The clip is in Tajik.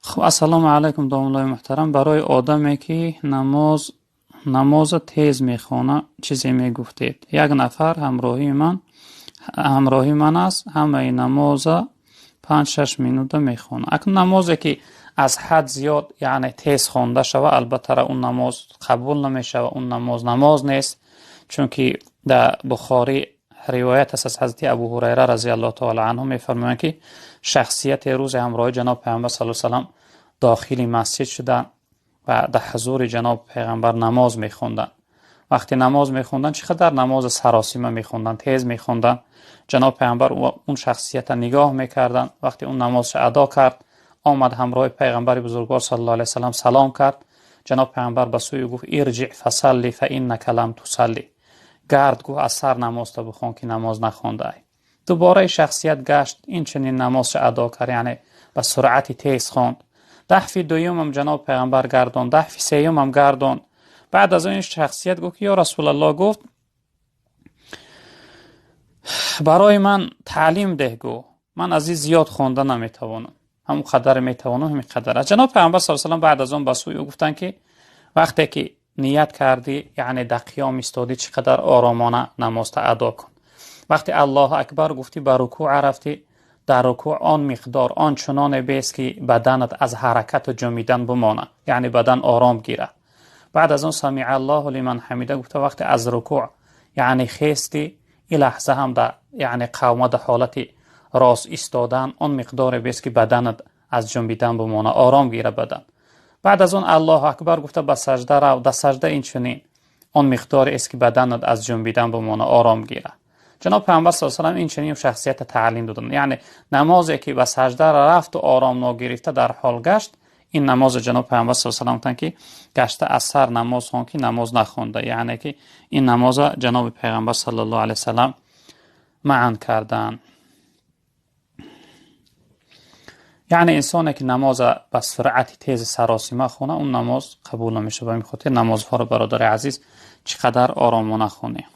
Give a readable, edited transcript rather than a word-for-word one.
Хуб, ассалому алайкум, домуллои муҳтарам. Барои одаме ки намоза тез мехона, чизе мегуфтед? Як нафар ҳамроҳи ман аст, ҳамаи намоза 5-6 минута мехона. Акнун намозе ки аз ҳад зиёд, яъне тез хонда шава, албатта он намоз қабул намешава, он намоз намоз нест, чунки дар Бухорӣ ривоят аст аз ҳазрати Абу Ҳурайра разияллоҳу таала анҳу, мефармоянд ки шахсияте рӯзи ҳамроҳи ҷаноб Пайғамбар саллаллоҳу алайҳи васаллам дохили масҷид шуданд ва дар ҳузури ҷаноб Пайғамбар намоз мехонданд. Вақте намоз мехонданд, чӣ қадар намози саросима мехонданд, тез мехонданд. Ҷаноб Пайғамбар он шахсията нигоҳ мекарданд. Вақте он намозша адо кард, омад ҳамроҳи Пайғамбари бузургвор саллаллоҳу алайҳи васаллам салом кард. Ҷаноб Пайғамбар ба сӯи гуфт: ирҷиъ фасалли фа иннака лам тусалли. Гард, гуфт, аз сар намозта бихон, ки намоз нахондаай. Дубора шахсият гашт, инчунин намозша адо кард, яъне ба суръати тез хонд. Даҳфи дуюмам ҷаноб Пайғамбар гардонд, даҳфи сеюмам гардонд. Баъд аз он ин шахсият гуфт: ё Расулаллоҳ, гуфт, барои ман таълим деҳ, гуфт, ман аз ин зиёд хонда наметавонам, ҳамон қадар метавонам, ҳамин қадар аст. Ҷаноб Пайғамбар саллаллоҳу алайҳи васаллам баъд аз он ба сӯи ӯ гуфтанд ки вақте ки ният кардӣ, яъне дар қиём истодӣ, чӣ қадар оромона намозта адо кун. Вақте Аллоҳу акбар гуфтӣ, ба рукӯъ рафтӣ, дар рукӯъ он миқдор он чуноне бест ки баданат аз ҳаракату ҷумидан бимонад, яъне бадан ором гирад. Баъд аз он самиъ Аллоҳу лиман ҳамида гуфта, вақте аз рукӯъ яъне хестӣ, ин лаҳза ҳам дар яъне қавма дар ҳолати рост истодан он миқдоре бест ки баданат аз ҷунбидан бимонад, ором гирад бадан. Баъд аз он Аллоҳу акбар гуфта ба сажда рав, дар сажда инчунин он миқдоре аст ки баданат аз ҷунбидан бимонад, ором гирад. Ҷаноб Пайғамбар саллаллоҳу алайҳи васаллам инчунин шахсията таълим доданд. Яъне намозе ки ба сажда рафту ором ногирифта дар ҳол гашт, ин намози ҷаноб Пайғамбар саллаллоҳу алайҳи васаллам гуфтанд ки гашта аз сар намоз хон, ки намоз нахонда. Яъне ки ин намоза ҷаноби Пайғамбар саллаллоҳу алайҳи васаллам маън карданд. Яъне инсоне ки намоза ба суръати тези саросима хона, он намоз қабул намешавад. Ба ин хотир намозҳоро, бародари азиз, чӣ қадар оромона хонем.